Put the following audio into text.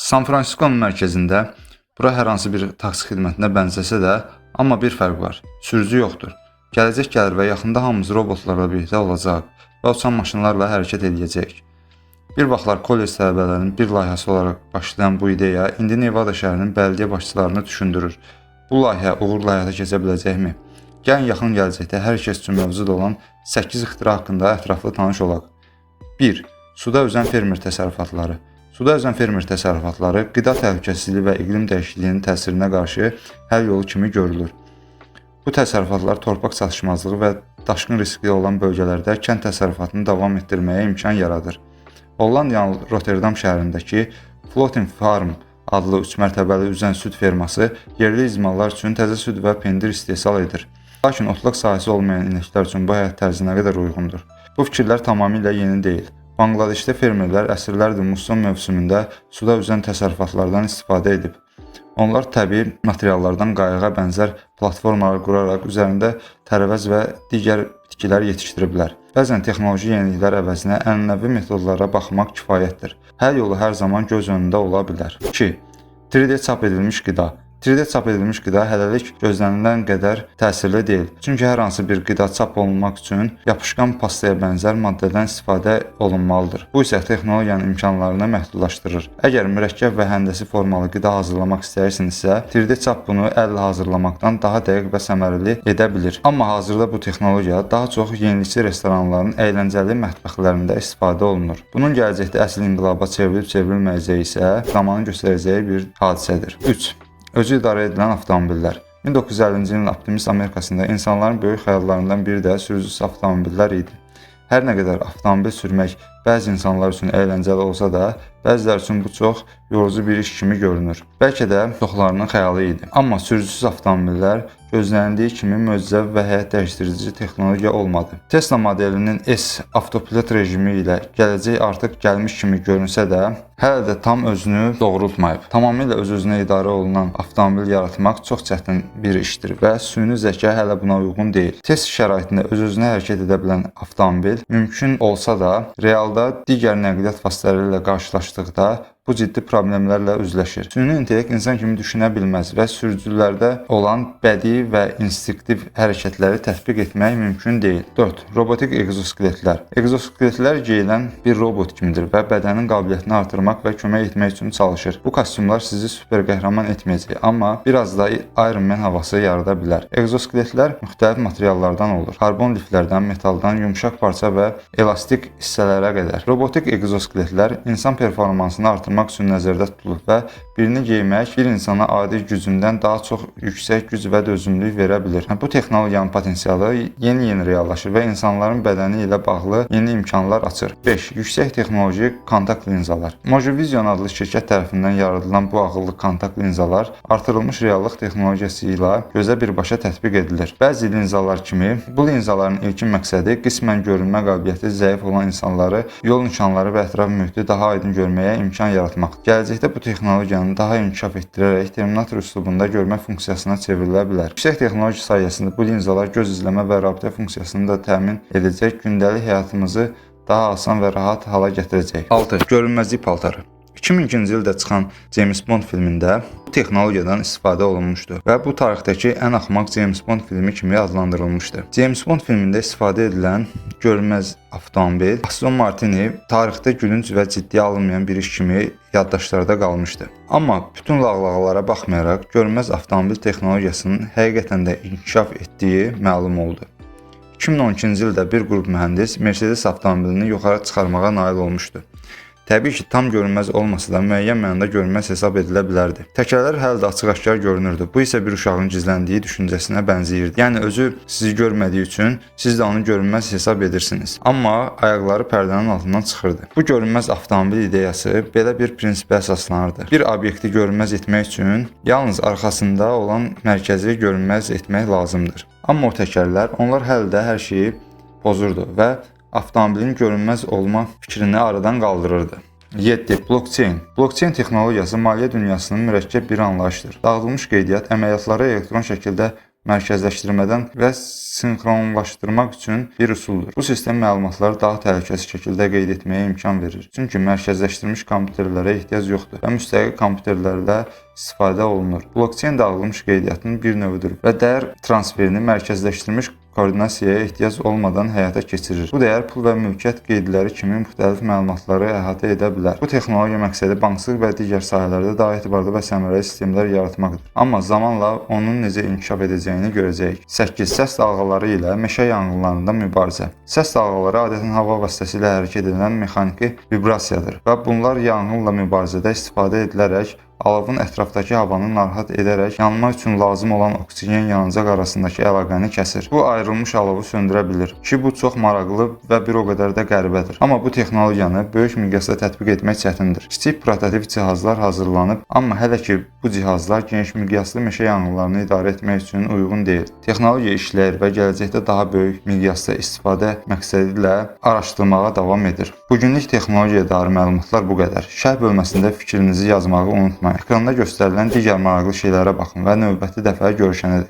San Fransiskonun mərkəzində bura hər hansı bir taksi xidmətinə bənzəsə də, amma bir fərq var. Sürücü yoxdur. Gələcək gəlir və yaxında hamımız robotlarla birlikdə olacağıq və uçan maşınlarla hərəkət edəcəyik. Bir vaxtlar kollec tələbələrinin bir layihəsi olaraq başlayan bu ideya indi Nevada şəhərinin bələdiyyə başçılarını düşündürür. Bu layihə uğurla həyata keçə biləcəkmi? Gəlin yaxın gələcəkdə hər kəs üçün mövcud olan 8 ixtira haqqında ətraflı tanış olaq. 1. Suda üzən fermer təsərrüfatları. Suda üzən fermer təsərrüfatları qida təhlükəsizliyi və iqlim dəyişikliyinin təsirinə qarşı həll yolu kimi görülür. Bu təsərrüfatlar torpaq çatışmazlığı və daşqın riskli olan bölgələrdə kənd təsərrüfatını davam etdirməyə imkan yaradır. Hollandiyanın Rotterdam şəhərindəki Floating Farm adlı 3 mərtəbəli üzən süd ferması yerli icmallar üçün təzə süd və pendir istehsal edir. Lakin otlaq sahəsi olmayan inəklər üçün bu həyat tərzi nə qədər uyğundur? Bu fikirlər tamamilə yeni deyil. Bangladeşdə fermerlər əsrlərdir musson mövsümündə suda üzən təsərrüfatlardan istifadə edib. Onlar təbii materiallardan qayığa bənzər platformalar quraraq üzərində tərəvəz və digər bitkilər yetişdiriblər. Bəzən texnoloji yeniliklər əvəzinə ənənəvi metodlara baxmaq kifayətdir. Həll yolu hər zaman göz önündə ola bilər. 2. 3D çap edilmiş qida. 3D çap edilmiş qida hələlik gözlənilən qədər təsirli deyil. Çünki hər hansı bir qida çap olunmaq üçün yapışqan pastaya bənzər maddədən istifadə olunmalıdır. Bu isə texnologiyanın imkanlarını məhdudlaşdırır. Əgər mürəkkəb və həndəsi formalı qida hazırlamaq istəyirsinizsə, 3D çap bunu əllə hazırlamaqdan daha dəqiq və səmərəli edə bilir. Amma hazırda bu texnologiya daha çox yenilikçi restoranların əyləncəli mətbəxlərində istifadə olunur. Bunun gələcəkdə əsl inqilaba çevrilib çevrilməyəcəyi isə zamanın göstərəcəyi bir hadisədir. 3. Özü idarə edilən avtomobillər. 1950-ci ilin optimist Amerikasında insanların böyük xəyallarından biri də sürücüsüz avtomobillər idi. Hər nə qədər avtomobil sürmək bəzi insanlar üçün əyləncəli olsa da, bəziləri üçün bu çox yorucu bir iş kimi görünür. Bəlkə də çoxlarının xəyalı idi. Amma sürücüsüz avtomobillər gözlənildiyi kimi möcüzəvi və həyat dəyişdirici texnologiya olmadı. Tesla modelinin S avtopilot rejimi ilə gələcək artıq gəlmiş kimi görünsə də, hələ də tam özünü doğrultmayıb. Tamamilə öz-özünə idarə olunan avtomobil yaratmaq çox çətin bir işdir və süni zəka hələ buna uyğun deyil. Test şəraitində öz-özünə hərəkət edə bilən avtomobil mümkün olsa da, realda digər nəqliyyat vasitələri ilə qarşılaşdıqda bu ciddi problemlərlə üzləşir. Süni intellekt insan kimi düşünə bilməz və sürücülərdə olan bədii və instinktiv hərəkətləri tətbiq etmək mümkün deyil. 4. Robotik ekzoskeletlər. Ekzoskeletlər geyilən bir robot kimidir və bədənin qabiliyyətini artırmaq və kömək etmək üçün çalışır. Bu kostyumlar sizi super qəhrəman etməyəcək, amma biraz da Iron Man havası yarada bilər. Ekzoskeletlər müxtəlif materiallardan olur. Karbon liflərdən, metaldan, yumşaq parça və elastik hissələrə qədər. Robotik ekzoskeletlər insan performansını artırmaq üçün nəzərdə tutulub və birini geymək bir insana adi gücündən daha çox yüksək güc və dözümlülük verə bilir. Bu texnologiyanın potensialı yeni-yeni reallaşır və insanların bədəni ilə bağlı yeni imkanlar açır. 5. Yüksək texnoloji kontakt linzalar. Mojovision adlı şirkət tərəfindən yaradılan bu ağıllı kontakt linzalar artırılmış reallıq texnologiyası ilə gözə birbaşa tətbiq edilir. Bəzi linzalar kimi bu linzaların ilkin məqsədi qismən görünmə qabiliyyəti zəif olan insanları yol nişanları və ətraf mühiti daha aydın görməyə imkan yaratmaq. Gələcəkdə bu texnologiyanı daha inkişaf etdirərək Terminator üslubunda görmə funksiyasına çevrilə bilər. Yüksək texnologiya sayəsində bu linzalar göz izləmə və rabitə funksiyasını da təmin edəcək, gündəlik həyatımızı daha asan və rahat hala gətirəcək. 6. Görünməzlik paltarı. 2002-ci ildə çıxan James Bond filmində bu texnologiyadan istifadə olunmuşdu və bu tarixdəki ən axmaq James Bond filmi kimi adlandırılmışdı. James Bond filmində istifadə edilən görünməz avtomobil Aston Martini tarixdə gülünc və ciddiyə alınmayan bir iş kimi yaddaşlarda qalmışdı. Amma bütün lağlağalara baxmayaraq görünməz avtomobil texnologiyasının həqiqətən də inkişaf etdiyi məlum oldu. 2012-ci ildə bir qrup mühəndis Mercedes avtomobilini yuxarı çıxarmağa nail olmuşdu. Təbii ki, tam görünməz olmasa da müəyyən mənada görünməz hesab edilə bilərdi. Təkərlər hələ də açıq-aşkar görünürdü. Bu isə bir uşağın gizləndiyi düşüncəsinə bənzəyirdi. Yəni özü sizi görmədiyi üçün siz də onu görünməz hesab edirsiniz. Amma ayaqları pərdənin altından çıxırdı. Bu görünməz avtomobil ideyası belə bir prinsipə əsaslanırdı. Bir obyekti görünməz etmək üçün yalnız arxasında olan mərkəzi görünməz etmək lazımdır. Amma o təkərlər, onlar hələ də hər şeyi pozurdu və avtomobilin görünməz olma fikrini aradan qaldırırdı. 7. Blockchain. Blockchain texnologiyası maliyyə dünyasının mürəkkəb bir anlayışdır. Dağıdılmış qeydiyyat əməliyyatları elektron şəkildə mərkəzləşdirmədən və sinxronlaşdırmaq üçün bir üsuldur. Bu sistem məlumatları daha təhlükəsiz şəkildə qeyd etməyə imkan verir. Çünki mərkəzləşdirilmiş kompüterlərə ehtiyac yoxdur və müstəqil kompüterlərlə istifadə olunur. Blockchain dağılmış qeydiyyatın bir növüdür və dəyər transferini mərkəzləşdirilmiş koordinasiyaya ehtiyac olmadan həyata keçirir. Bu dəyər pul və mülkiyyət qeydləri kimi müxtəlif məlumatları əhatə edə bilər. Bu texnologiya məqsədi banksız və digər sahələrdə daha etibarlı və səmərəli sistemlər yaratmaqdır. Amma zamanla onun necə inkişaf edəcəyini görəcəyik. 8. Səs dalğaları ilə meşə yanğınlarında mübarizə. Səs dalğaları adətən hava vasitəsilə hərəkət edən mexaniki vibrasiyadır və bunlar yanğınla mübarizədə istifadə edilərək alovun ətrafdakı havanı narahat edərək yanma üçün lazım olan oksigen yanacaq arasındakı əlaqəni kəsir. Bu ayrılmış alovu söndürə bilir ki, bu çox maraqlı və bir o qədər də qəribədir. Amma bu texnologiyanı böyük miqyasda tətbiq etmək çətindir. Kiçik portativ cihazlar hazırlanıb, amma hələ ki bu cihazlar geniş miqyaslı meşə yanğınlarını idarə etmək üçün uyğun deyil. Texnologiya işləyir və gələcəkdə daha böyük miqyasda istifadə məqsədi ilə araşdırmağa davam edir. Bugünlük texnologiyaya dair məlumatlar bu qədər. Şərh bölməsində fikrinizi yazmağı unutmayın. Ekranda göstərilən digər maraqlı şeylərə baxın və növbəti dəfə görüşənədək.